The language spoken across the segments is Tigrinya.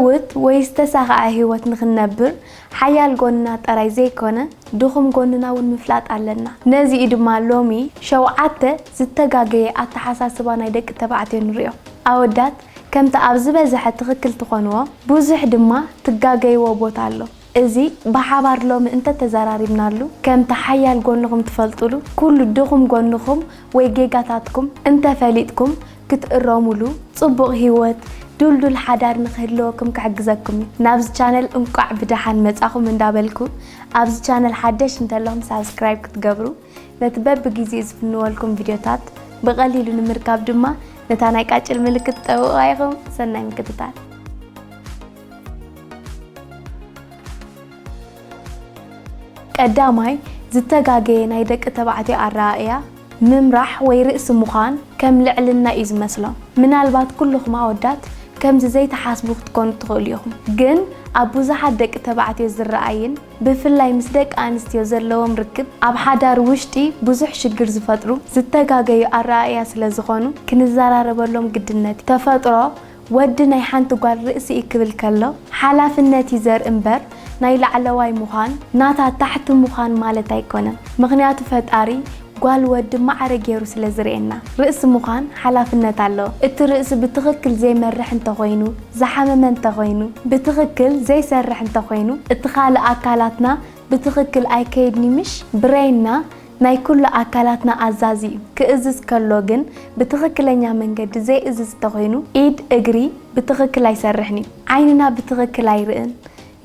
ህይወት ወይ ዝተሳኸዐ ህይወት ንኽንነብር ሓያል ጎንና ጥራይ ዘይኮነ ድኹም ጎንና እውን ምፍላጥ ኣለና። ነዚኡ ድማ ሎሚ ሸውዓተ ዝተጋገየ ኣተሓሳስባ ናይ ደቂ ተባዕትዮ ንሪኦ። ኣወዳት ከምቲ ኣብ ዝበዝሐ ትኽክል ትኾንዎ፣ ብዙሕ ድማ ትጋገይዎ ቦታ ኣሎ። እዚ ብሓባር ሎሚ እንተተዘራሪብናሉ፣ ከምቲ ሓያል ጎንኹም ትፈልጡሉ፣ ኩሉ ድኹም ጎንኹም ወይ ጌጋታትኩም እንተፈሊጥኩም ክትእረሙሉ፣ ጽቡቕ ህይወት፣ ዱልዱል ሓዳር ንክህልወኩም ክሕግዘኩም እዩ። ናብዚ ቻነል እንቋዕ ብደሓን መጻኹም እንዳበልኩ፣ ኣብዚ ቻነል ሓደሽ እንተለኹም ሳብስክራይብ ክትገብሩ፣ ነቲ በብግዜኡ ዝፍንወልኩም ቪድዮታት ብቐሊሉ ንምርካብ ድማ ነታ ናይ ቃጭል ምልክት ጠውቑዋ ኢኹም። ሰናይ ምክትታል። ቀዳማይ፣ ዝተጋገየ ናይ ደቂ ተባዕትዮ ኣረኣእያ፣ ምምራሕ ወይ ርእሲ ምዃን ከም ልዕልና እዩ ዝመስሎም። ምናልባት ኩልኹም ኣወዳት ከምዚ ዘይትሓስቡ ክትኮኑ ትኽእሉ ኢኹም። ግን ኣብ ብዙሓት ደቂ ተባዕትዮ ዝረኣይን ብፍላይ ምስ ደቂ ኣንስትዮ ዘለዎም ርክብ ኣብ ሓዳር ውሽጢ ብዙሕ ሽግር ዝፈጥሩ ዝተጋገዩ ኣረኣእያ ስለ ዝኾኑ ክንዘራረበሎም ግድነት እዩ። ተፈጥሮ ወዲ ናይ ሓንቲ ጓል ርእሲ እዩ ክብል ከሎ፣ ሓላፍነት እዩ ዘርኢ እምበር ናይ ላዕለዋይ ምዃን፣ ናታ ታሕቲ ምዃን ማለት ኣይኮነን። ምኽንያቱ ፈጣሪ ጓል ወዲ ማዕረ ገይሩ ስለ ዝርእየና። ርእሲ ምዃን ሓላፍነት ኣለዎ። እቲ ርእሲ ብትኽክል ዘይመርሕ እንተኾይኑ፣ ዝሓመመ እንተኾይኑ፣ ብትኽክል ዘይሰርሕ እንተኾይኑ፣ እቲ ካልእ ኣካላትና ብትኽክል ኣይከይድን እዩ ምሽ? ብሬንና ናይ ኩሉ ኣካላትና ኣዛዚ እዩ። ክእዝዝ ከሎ ግን ብትኽክለኛ መንገዲ ዘይእዝዝ እንተኾይኑ፣ ኢድ፣ እግሪ ብትኽክል ኣይሰርሕን እዩ። ዓይንና ብትኽክል ኣይርእን።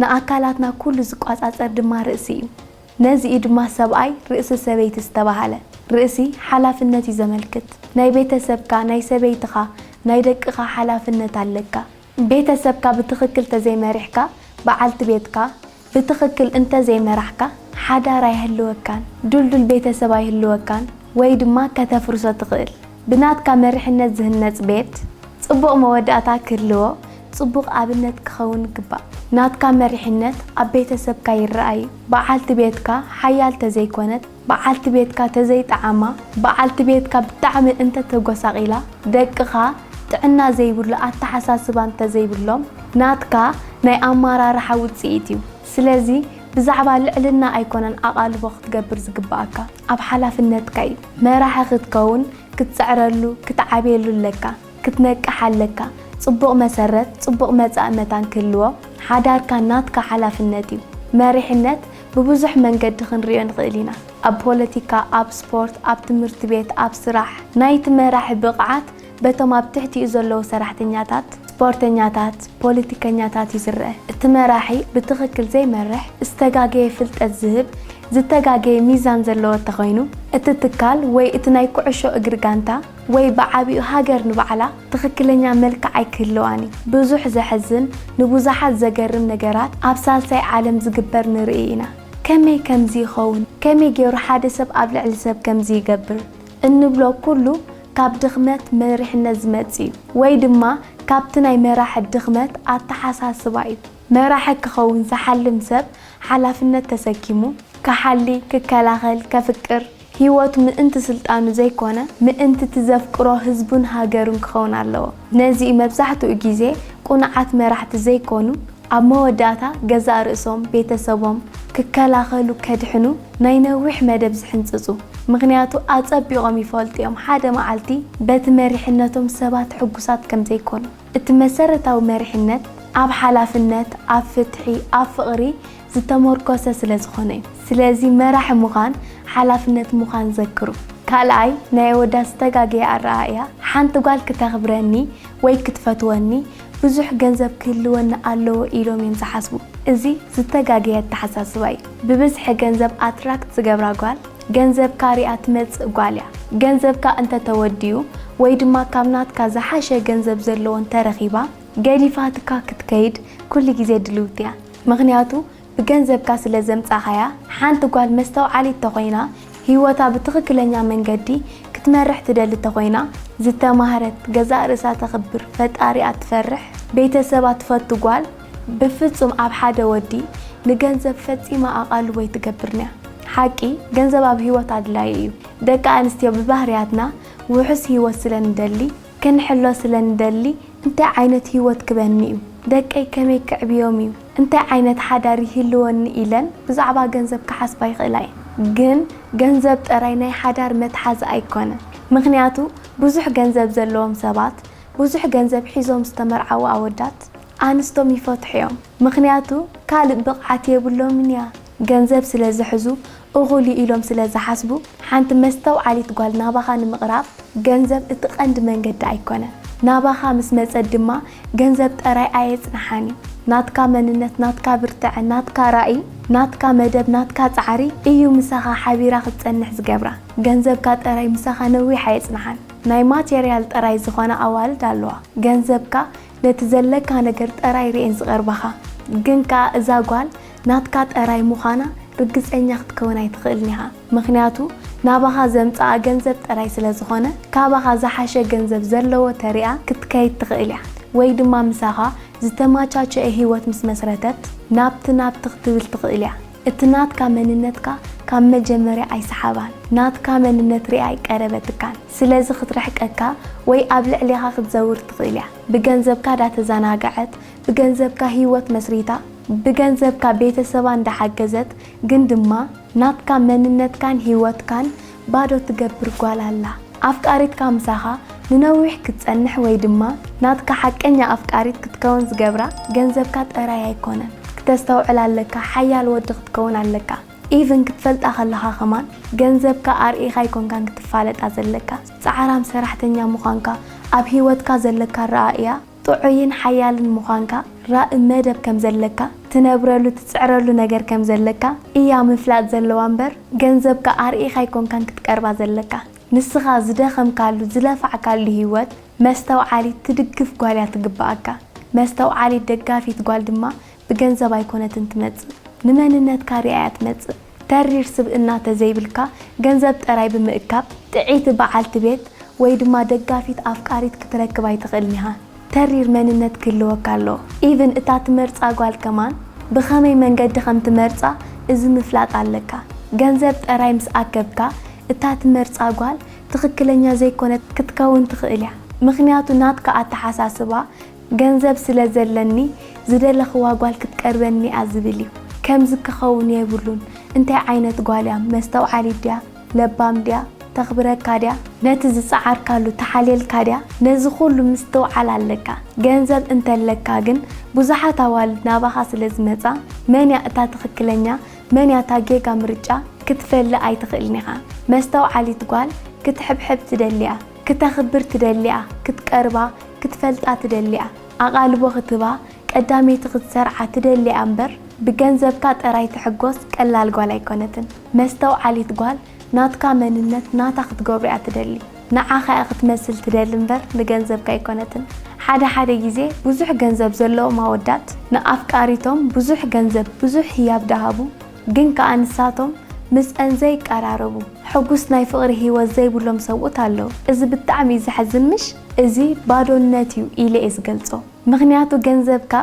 ንኣካላትና ኩሉ ዝቋጻጸር ድማ ርእሲ እዩ። ነዚ እዩ ድማ ሰብኣይ ርእሲ ሰበይቲ ዝተባህለ። ርእሲ ሓላፍነት እዩ ዘመልክት። ናይ ቤተሰብካ፣ ናይ ሰበይትኻ፣ ናይ ደቅኻ ሓላፍነት ኣለካ። ቤተሰብካ ብትኽክል ተዘይመሪሕካ፣ በዓልቲ ቤትካ ብትኽክል እንተዘይመራሕካ፣ ሓዳር ኣይህልወካን፣ ዱልዱል ቤተሰብ ኣይህልወካን፣ ወይ ድማ ከተፍርሶ ትኽእል። ብናትካ መሪሕነት ዝህነጽ ቤት፣ ጽቡቕ መወዳእታ ክህልዎ፣ ጽቡቕ ኣብነት ክኸውን ይግባእ። ናትካ መሪሕነት ኣብ ቤተሰብካ ይረኣይ። በዓልቲ ቤትካ ሓያል ተዘይኮነት፣ በዓልቲ ቤትካ ተዘይጠዓማ፣ በዓልቲ ቤትካ ብጣዕሚ እንተተጎሳቒላ፣ ደቅኻ ጥዕና ዘይብሉ ኣተሓሳስባ እንተዘይብሎም፣ ናትካ ናይ ኣመራርሓ ውጽኢት እዩ። ስለዚ ብዛዕባ ልዕልና ኣይኮነን ኣቓልቦ ክትገብር ዝግብኣካ፣ ኣብ ሓላፍነትካ እዩ። መራሒ ክትከውን ክትጽዕረሉ፣ ክትዓብየሉ ኣለካ። ክትነቅሕ ኣለካ። ጽቡቕ መሰረት፣ ጽቡቕ መጻኢ መታን ክህልዎ፣ ሓዳርካ ናትካ ሓላፍነት እዩ። መሪሕነት ብብዙሕ መንገዲ ክንርእዮ ንኽእል ኢና። ኣብ ፖለቲካ፣ ኣብ ስፖርት፣ ኣብ ትምህርቲ ቤት፣ ኣብ ስራሕ፣ ናይቲ መራሒ ብቕዓት በቶም ኣብ ትሕቲኡ ዘለዉ ሰራሕተኛታት፣ ስፖርተኛታት፣ ፖለቲከኛታት እዩ ዝረአ። እቲ መራሒ ብትኽክል ዘይመርሕ፣ ዝተጋገየ ፍልጠት ዝህብ፣ ዝተጋገየ ሚዛን ዘለዎ እንተኾይኑ፣ እቲ ትካል ወይ እቲ ናይ ኩዕሾ እግሪ ጋንታ ወይ ብዓቢኡ ሃገር ንባዕላ ትኽክለኛ መልክዕ ኣይክህልዋን እዩ። ብዙሕ ዘሕዝን፣ ንብዙሓት ዘገርም ነገራት ኣብ ሳልሳይ ዓለም ዝግበር ንርኢ ኢና። ከመይ ከምዚ ይኸውን? ከመይ ገይሩ ሓደ ሰብ ኣብ ልዕሊ ሰብ ከምዚ ይገብር? እንብሎ ኩሉ ካብ ድኽመት መሪሕነት ዝመጽእ እዩ፣ ወይ ድማ ካብቲ ናይ መራሒ ድኽመት ኣተሓሳስባ እዩ። መራሒ ክኸውን ዝሓልም ሰብ ሓላፍነት ተሰኪሙ ክሓሊ፣ ክከላኸል፣ ከፍቅር፣ ህይወቱ ምእንቲ ስልጣኑ ዘይኮነ፣ ምእንቲ እቲ ዘፍቅሮ ህዝቡን ሃገሩን ክኸውን ኣለዎ። ነዚ እዩ መብዛሕትኡ ግዜ ቅኑዓት መራሕቲ ዘይኮኑ፣ ኣብ መወዳእታ ገዛእ ርእሶም፣ ቤተሰቦም ክከላኸሉ፣ ከድሕኑ ናይ ነዊሕ መደብ ዝሕንጽጹ። ምኽንያቱ ኣጸቢቖም ይፈልጡ እዮም፣ ሓደ መዓልቲ በቲ መሪሕነቶም ሰባት ሕጉሳት ከም ዘይኮኑ። እቲ መሰረታዊ መሪሕነት ኣብ ሓላፍነት፣ ኣብ ፍትሒ፣ ኣብ ፍቕሪ ዝተመርኮሰ ስለ ዝኾነ እዩ። ስለዚ መራሒ ምዃን ሓላፍነት ምዃን ዘክሩ። ካልኣይ፣ ናይ ኣወዳት ዝተጋገየ ኣረኣእያ፣ ሓንቲ ጓል ክተኽብረኒ ወይ ክትፈትወኒ ብዙሕ ገንዘብ ክህልወኒ ኣለዎ ኢሎም እዮም ዝሓስቡ። እዚ ዝተጋገየ ኣተሓሳስባ እዩ። ብብዝሒ ገንዘብ ኣትራክት ዝገብራ ጓል፣ ገንዘብካ ሪኣ ትመጽእ ጓል እያ። ገንዘብካ እንተተወዲኡ ወይ ድማ ካብ ናትካ ዝሓሸ ገንዘብ ዘለዎ እንተረኺባ፣ ገዲፋትካ ክትከይድ ኩሉ ግዜ ድልውቲ እያ። ምኽንያቱ ብገንዘብካ ስለ ዘምጻኻያ። ሓንቲ ጓል መስተውዓሊት ተኾይና፣ ህይወታ ብትኽክለኛ መንገዲ ክትመርሕ ትደሊ ተኾይና፣ ዝተማህረት፣ ገዛእ ርእሳ ተኽብር፣ ፈጣሪኣ ትፈርሕ፣ ቤተሰባ ትፈቱ ጓል፣ ብፍጹም ኣብ ሓደ ወዲ ንገንዘብ ፈጺማ ኣቓልቦ ኣይትገብርን'ያ። ሓቂ፣ ገንዘብ ኣብ ህይወት ኣድላዪ እዩ። ደቂ ኣንስትዮ ብባህርያትና ውሑስ ህይወት ስለ ንደሊ፣ ክንሕሎ ስለ ንደሊ፣ እንታይ ዓይነት ህይወት ክበኒ እዩ? ደቀይ ከመይ ክዕብዮም እዩ፣ እንታይ ዓይነት ሓዳር ይህልወኒ ኢለን ብዛዕባ ገንዘብ ክሓስባ ይኽእላ እየን። ግን ገንዘብ ጥራይ ናይ ሓዳር መትሓዚ ኣይኮነን። ምኽንያቱ ብዙሕ ገንዘብ ዘለዎም ሰባት፣ ብዙሕ ገንዘብ ሒዞም ዝተመርዓዉ ኣወዳት ኣንስቶም ይፈትሑ እዮም። ምኽንያቱ ካልእ ብቕዓት የብሎምን እያ። ገንዘብ ስለ ዝሕዙ፣ እኹል እዩ ኢሎም ስለ ዝሓስቡ፣ ሓንቲ መስተውዓሊት ጓል ናባኻ ንምቕራብ ገንዘብ እቲ ቀንዲ መንገዲ ኣይኮነን። ናባኻ ምስ መጸት ድማ ገንዘብ ጠራይ ኣየጽንሓን እዩ። ናትካ መንነት፣ ናትካ ብርትዐ፣ ናትካ ራእይ፣ ናትካ መደብ፣ ናትካ ጻዕሪ እዩ ምሳኻ ሓቢራ ክትጸንሕ ዝገብራ። ገንዘብካ ጠራይ ምሳኻ ነዊሕ ኣየጽንሓን። ናይ ማቴርያል ጠራይ ዝኾና ኣዋልድ ኣለዋ። ገንዘብካ ነቲ ዘለካ ነገር ጠራይ ርእየን ዝቐርባኻ። ግን ከኣ እዛ ጓል ናትካ ጠራይ ምዃና ርግጸኛ ክትከውን ኣይትኽእልን ኢኻ። ምኽንያቱ ናባኻ ዘምጽኣ ገንዘብ ጠራይ ስለ ዝኾነ፣ ካባኻ ዝሓሸ ገንዘብ ዘለዎ ተሪኣ ክትከይድ ትኽእል እያ። ወይ ድማ ምሳኻ ዝተማቻቸአ ህይወት ምስ መስረተት፣ ናብቲ ናብቲ ክትብል ትኽእል እያ። እቲ ናትካ መንነትካ ካብ መጀመርያ ኣይሰሓባን። ናትካ መንነት ሪኣ ኣይቀረበትካን። ስለዚ ክትርሕቀካ ወይ ኣብ ልዕሌኻ ክትዘውር ትኽእል እያ። ብገንዘብካ ዳተዘናግዐት፣ ብገንዘብካ ህይወት መስሪታ፣ ብገንዘብካ ቤተሰባ እንዳሓገዘት፣ ግን ድማ ናትካ መንነትካን ህይወትካን ባዶ ትገብር ጓል ኣላ። ኣፍቃሪትካ ምሳኻ ንነዊሕ ክትጸንሕ ወይ ድማ ናትካ ሓቀኛ ኣፍቃሪት ክትከውን ዝገብራ ገንዘብካ ጠራይ ኣይኮነን። ክተስተውዕል ኣለካ፣ ሓያል ወዲ ክትከውን ኣለካ። ኢቭን ክትፈልጣ ከለኻ ከማን ገንዘብካ ኣርኢኻ ኣይኮንካን ክትፋለጣ ዘለካ። ጻዕራም ሰራሕተኛ ምዃንካ፣ ኣብ ህይወትካ ዘለካ ኣረኣእያ ጥዑይን ሓያልን ምዃንካ፣ ራኢ መደብ ከም ዘለካ፣ ትነብረሉ ትጽዕረሉ ነገር ከም ዘለካ እያ ምፍላጥ ዘለዋ እምበር፣ ገንዘብካ ኣርኢኻ ኣይኮንካን ክትቀርባ ዘለካ። ንስኻ ዝደኸምካሉ ዝለፋዕካሉ ህይወት መስተውዓሊት ትድግፍ ጓል እያ ትግብኣካ። መስተውዓሊት ደጋፊት ጓል ድማ ብገንዘብ ኣይኮነትን ትመጽእ፣ ንመንነትካ ሪኣ እያ ትመጽእ። ተሪር ስብእና ተዘይብልካ ገንዘብ ጠራይ ብምእካብ ጥዕይቲ በዓልቲ ቤት ወይ ድማ ደጋፊት ኣፍቃሪት ክትረክብ ኣይትኽእልን ኢኻ። ተሪር መንነት ክህልወካ ኣለዎ። ኢቭን እታ ትመርጻ ጓል ከማን ብኸመይ መንገዲ ከም ትመርጻ እዚ ምፍላጥ ኣለካ። ገንዘብ ጠራይ ምስ ኣከብካ እታ ትመርጻ ጓል ትኽክለኛ ዘይኮነት ክትከውን ትኽእል እያ። ምኽንያቱ ናትካ ኣተሓሳስባ ገንዘብ ስለ ዘለኒ ዝደለኽዋ ጓል ክትቀርበኒ እያ ዝብል እዩ። ከምዚ ክኸውን የብሉን። እንታይ ዓይነት ጓል እያ? መስተውዓሊት ድያ? ለባም ድያ? ተኽብረካ ድያ? ነቲ ዝጸዓርካሉ ተሓልየልካ ድያ? ነዚ ኩሉ ምስትውዓል ኣለካ። ገንዘብ እንተለካ ግን ብዙሓት ኣዋልድ ናባኻ ስለ ዝመጻ መን እያ እታ ትኽክለኛ፣ መን እያ እታ ጌጋ ምርጫ ክትፈልእ ኣይትኽእልን ኢኻ። መስተውዓሊት ጓል ክትሕብሕብ ትደሊ እያ፣ ክተኽብር ትደሊ እያ፣ ክትቀርባ፣ ክትፈልጣ ትደሊ እያ። ኣቓልቦ ክትህባ፣ ቀዳመይቲ ክትሰርዓ ትደሊ እያ እምበር፣ ብገንዘብካ ጥራይ ትሕጎስ ቀላል ጓል ኣይኮነትን። መስተውዓሊት ጓል ናትካ መንነት ናታ ክትገብሮ እያ ትደሊ። ንዓኻ እያ ክትመስል ትደሊ እምበር ንገንዘብካ ኣይኮነትን። ሓደ ሓደ ግዜ ብዙሕ ገንዘብ ዘለዎም ኣወዳት ንኣፍቃሪቶም ብዙሕ ገንዘብ፣ ብዙሕ ህያብ ደሃቡ፣ ግን ከኣ ንሳቶም ምስአን ዘይቀራረቡ፣ ሕጉስ ናይ ፍቕሪ ህይወት ዘይብሎም ሰብኡት ኣለዉ። እዚ ብጣዕሚ እዩ ዘሕዝን ምሽ? እዚ ባዶነት እዩ ኢለ እየ ዝገልጾ። ምኽንያቱ ገንዘብካ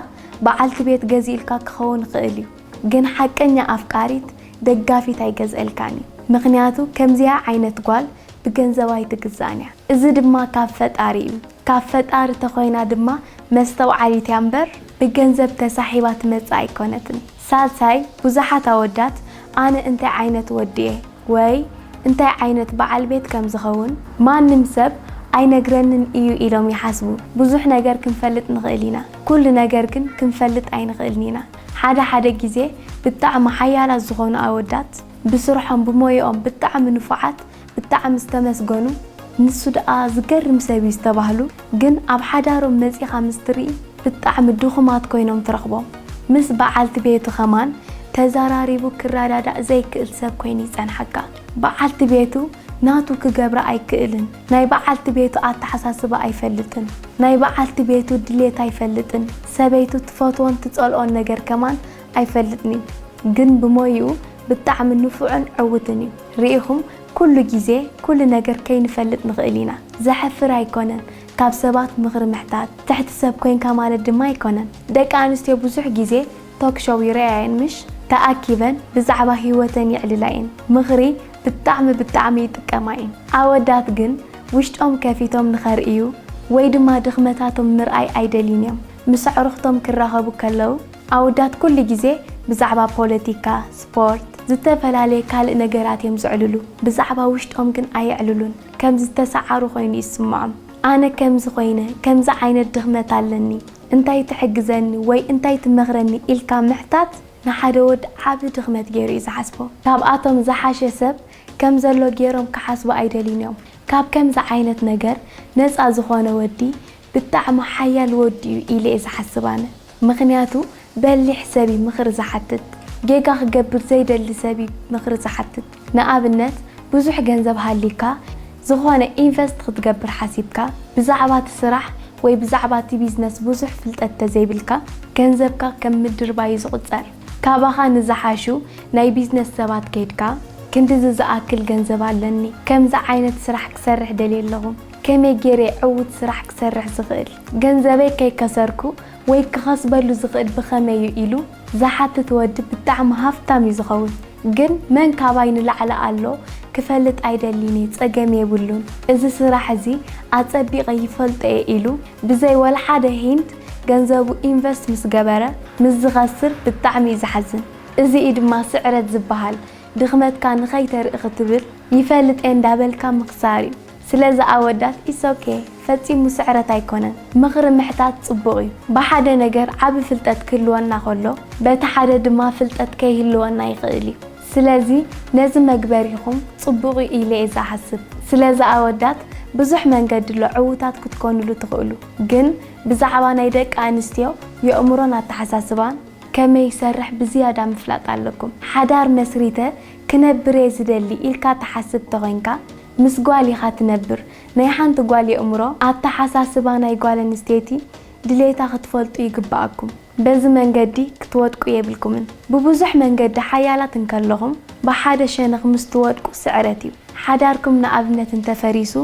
በዓልቲ ቤት ገዚእልካ ክኸውን ይኽእል እዩ፣ ግን ሓቀኛ ኣፍቃሪት ደጋፊት ኣይገዝእልካን እዩ። ምኽንያቱ ከምዚኣ ዓይነት ጓል ብገንዘብ ኣይትግዛእን እያ። እዚ ድማ ካብ ፈጣሪ እዩ። ካብ ፈጣሪ ተኾይና ድማ መስተውዓሊት እያ እምበር ብገንዘብ ተሳሒባ ትመጽእ ኣይኮነትን። ሳልሳይ፣ ብዙሓት ኣወዳት ኣነ እንታይ ዓይነት ወዲ እየ ወይ እንታይ ዓይነት በዓል ቤት ከም ዝኸውን ማንም ሰብ ኣይነግረንን እዩ ኢሎም ይሓስቡ። ብዙሕ ነገር ክንፈልጥ ንኽእል ኢና፣ ኩሉ ነገር ግን ክንፈልጥ ኣይንኽእልን ኢና። ሓደ ሓደ ግዜ ብጣዕሚ ሓያላት ዝኾኑ ኣወዳት ብስርሖም ብሞይኦም ብጣዕሚ ንፉዓት፣ ብጣዕሚ ዝተመስገኑ፣ ንሱ ደኣ ዝገርም ሰብ እዩ ዝተባህሉ፣ ግን ኣብ ሓዳሮም መጺኻ ምስ ትርኢ ብጣዕሚ ድኹማት ኮይኖም ትረኽቦም። ምስ በዓልቲ ቤቱ ከማን ተዘራሪቡ ክረዳዳእ ዘይክእል ሰብ ኮይኑ ይጸንሓካ። በዓልቲ ቤቱ ናቱ ክገብራ ኣይክእልን። ናይ በዓልቲ ቤቱ ኣተሓሳስባ ኣይፈልጥን። ናይ በዓልቲ ቤቱ ድሌት ኣይፈልጥን። ሰበይቱ ትፈትዎን ትጸልኦን ነገር ከማን ኣይፈልጥን እዩ። ግን ብሞይኡ ብጣዕሚ ንፉዕን ዕዉትን እዩ። ርኢኹም፣ ኩሉ ግዜ ኩሉ ነገር ከይንፈልጥ ንኽእል ኢና። ዘሕፍር ኣይኮነን ካብ ሰባት ምኽሪ ምሕታት። ትሕቲ ሰብ ኮይንካ ማለት ድማ ኣይኮነን። ደቂ ኣንስትዮ ብዙሕ ግዜ ቶክ ሾው ይረኣየን ምሽ? ተኣኪበን ብዛዕባ ህይወተን የዕልላ እየን። ምኽሪ ብጣዕሚ ብጣዕሚ ይጥቀማ እየን። ኣወዳት ግን ውሽጦም ከፊቶም ንኸርእዩ ወይ ድማ ድኽመታቶም ምርኣይ ኣይደልዩን እዮም። ምስ ኣዕሩኽቶም ክራኸቡ ከለዉ ኣወዳት ኩሉ ግዜ ብዛዕባ ፖለቲካ፣ ስፖርት፣ ዝተፈላለየ ካልእ ነገራት እዮም ዘዕልሉ። ብዛዕባ ውሽጦም ግን ኣየዕልሉን። ከም ዝተሰዓሩ ኮይኑ ይስምዖም። ኣነ ከምዚ ኮይነ፣ ከምዚ ዓይነት ድኽመት ኣለኒ፣ እንታይ ትሕግዘኒ ወይ እንታይ ትመኽረኒ ኢልካ ምሕታት ንሓደ ወዲ ዓቢ ድኽመት ገይሩ እዩ ዝሓስቦ። ካብኣቶም ዝሓሸ ሰብ ከም ዘሎ ገይሮም ክሓስቡ ኣይደልዩን እዮም። ካብ ከምዚ ዓይነት ነገር ነጻ ዝኾነ ወዲ ብጣዕሚ ሓያል ወዲ እዩ ኢለ እየ ዝሓስብ ኣነ። ምኽንያቱ በሊሕ ሰብ እዩ ምኽሪ ዝሓትት። ጌጋ ክገብር ዘይደሊ ሰብ እዩ ምኽሪ ዝሓትት። ንኣብነት ብዙሕ ገንዘብ ሃልዩካ ዝኾነ ኢንቨስት ክትገብር ሓሲብካ ብዛዕባ እቲ ስራሕ ወይ ብዛዕባ እቲ ቢዝነስ ብዙሕ ፍልጠት ተዘይብልካ ገንዘብካ ከም ምድርባይ እዩ ዝቑጸር። ካባኻ ንዝሓሹ ናይ ቢዝነስ ሰባት ከይድካ ክንድዚ ዝኣክል ገንዘብ ኣለኒ፣ ከምዚ ዓይነት ስራሕ ክሰርሕ ደልየ ኣለኹ፣ ከመይ ገይረ ዕዉት ስራሕ ክሰርሕ ዝኽእል፣ ገንዘበይ ከይከሰርኩ ወይ ክኸስበሉ ዝኽእል ብኸመይ እዩ ኢሉ ዝሓትት ወዲ ብጣዕሚ ሃፍታም እዩ ዝኸውን። ግን መን ካባይ ንላዕሊ ኣሎ ክፈልጥ ኣይደልን እየ፣ ጸገም የብሉን። እዚ ስራሕ እዚ ኣጸቢቐ ይፈልጦ እየ ኢሉ ብዘይ ወላ ሓደ ሂንት ገንዘቡ ኢንቨስት ምስ ገበረ ምስ ዝኸስር ብጣዕሚ እዩ ዝሓዝን። እዚ እዩ ድማ ስዕረት ዝበሃል። ድኽመትካ ንኸይተርኢ ክትብል ይፈልጥ እየ እንዳበልካ ምኽሳር እዩ። ስለዚ ኣወዳት it's okay፣ ፈጺሙ ስዕረት ኣይኮነን። ምኽሪ ምሕታት ጽቡቕ እዩ። ብሓደ ነገር ዓቢ ፍልጠት ክህልወና ከሎ በቲ ሓደ ድማ ፍልጠት ከይህልወና ይኽእል እዩ። ስለዚ ነዚ መግበሪኹም ጽቡቕ እዩ ኢለ እየ ዝሓስብ። ስለዚ ኣወዳት ብዙሕ መንገዲ ኣሎ ዕዉታት ክትኮኑሉ ትኽእሉ። ግን ብዛዕባ ናይ ደቂ ኣንስትዮ የእምሮን ኣተሓሳስባን ከመይ ይሰርሕ ብዝያዳ ምፍላጥ ኣለኩም። ሓዳር መስሪተ ክነብር እየ ዝደሊ ኢልካ ትሓስብ ተኾይንካ ምስ ጓል ኢኻ ትነብር። ናይ ሓንቲ ጓል የእምሮ ኣተሓሳስባ ናይ ጓል ኣንስተይቲ ድሌታ ክትፈልጡ ይግባኣኩም። በዚ መንገዲ ክትወድቁ የብልኩምን። ብብዙሕ መንገዲ ሓያላት እንከለኹም ብሓደ ሸነኽ ምስ ትወድቁ ስዕረት እዩ። ሓዳርኩም ንኣብነት እንተፈሪሱ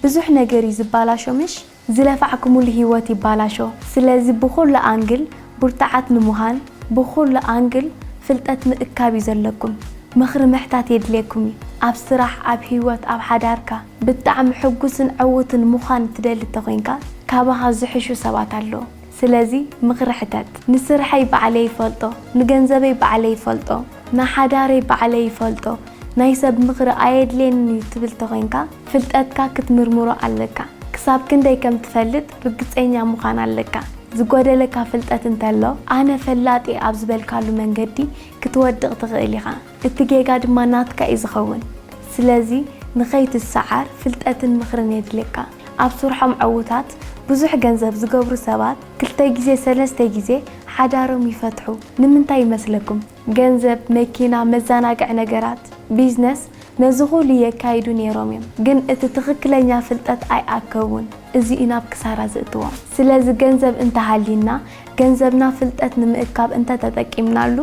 ብዙሕ ነገር እዩ ዝባላሾ ምሽ? ዝለፋዕኩምሉ ህይወት ይባላሾ። ስለዚ ብኹሉ ኣንግል ብርቱዓት ንምዃን ብኹሉ ኣንግል ፍልጠት ምእካብ እዩ ዘለኩም። ምኽሪ ምሕታት የድልየኩም እዩ። ኣብ ስራሕ፣ ኣብ ህይወት፣ ኣብ ሓዳርካ ብጣዕሚ ሕጉስን ዕዉትን ምዃን እትደሊ እንተኾይንካ ካባኻ ዝሕሹ ሰባት ኣለዉ። ስለዚ ምኽሪ ሕተት። ንስርሐይ ባዕለይ ይፈልጦ፣ ንገንዘበይ ባዕለይ ይፈልጦ፣ ንሓዳረይ ባዕለይ ይፈልጦ፣ ናይ ሰብ ምኽሪ ኣየድልየንን እዩ ትብል ተኾይንካ ፍልጠትካ ክትምርምሮ ኣለካ። ክሳብ ክንደይ ከም ትፈልጥ ርግጸኛ ምዃን ኣለካ። ዝጎደለካ ፍልጠት እንተሎ ኣነ ፈላጥ እየ ኣብ ዝበልካሉ መንገዲ ክትወድቕ ትኽእል ኢኻ። እቲ ጌጋ ድማ ናትካ እዩ ዝኸውን። ስለዚ ንኸይትሰዓር ፍልጠትን ምኽርን የድልየካ። ኣብ ስርሖም ዕዉታት ብዙሕ ገንዘብ ዝገብሩ ሰባት ክልተ ግዜ ሰለስተ ግዜ ሓዳሮም ይፈትሑ። ንምንታይ ይመስለኩም? ገንዘብ፣ መኪና፣ መዘናግዒ ነገራት፣ ቢዝነስ ነዚ ኩሉ የካይዱ ነይሮም እዮም። ግን እቲ ትኽክለኛ ፍልጠት ኣይኣከቡን። እዚ እዩ ናብ ክሳራ ዘእትዎም። ስለዚ ገንዘብ እንተሃልዩና ገንዘብና ፍልጠት ንምእካብ እንተተጠቂምናሉ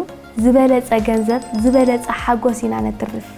ዝበለጸ ገንዘብ ዝበለጸ ሓጎስ ኢና ነትርፍ።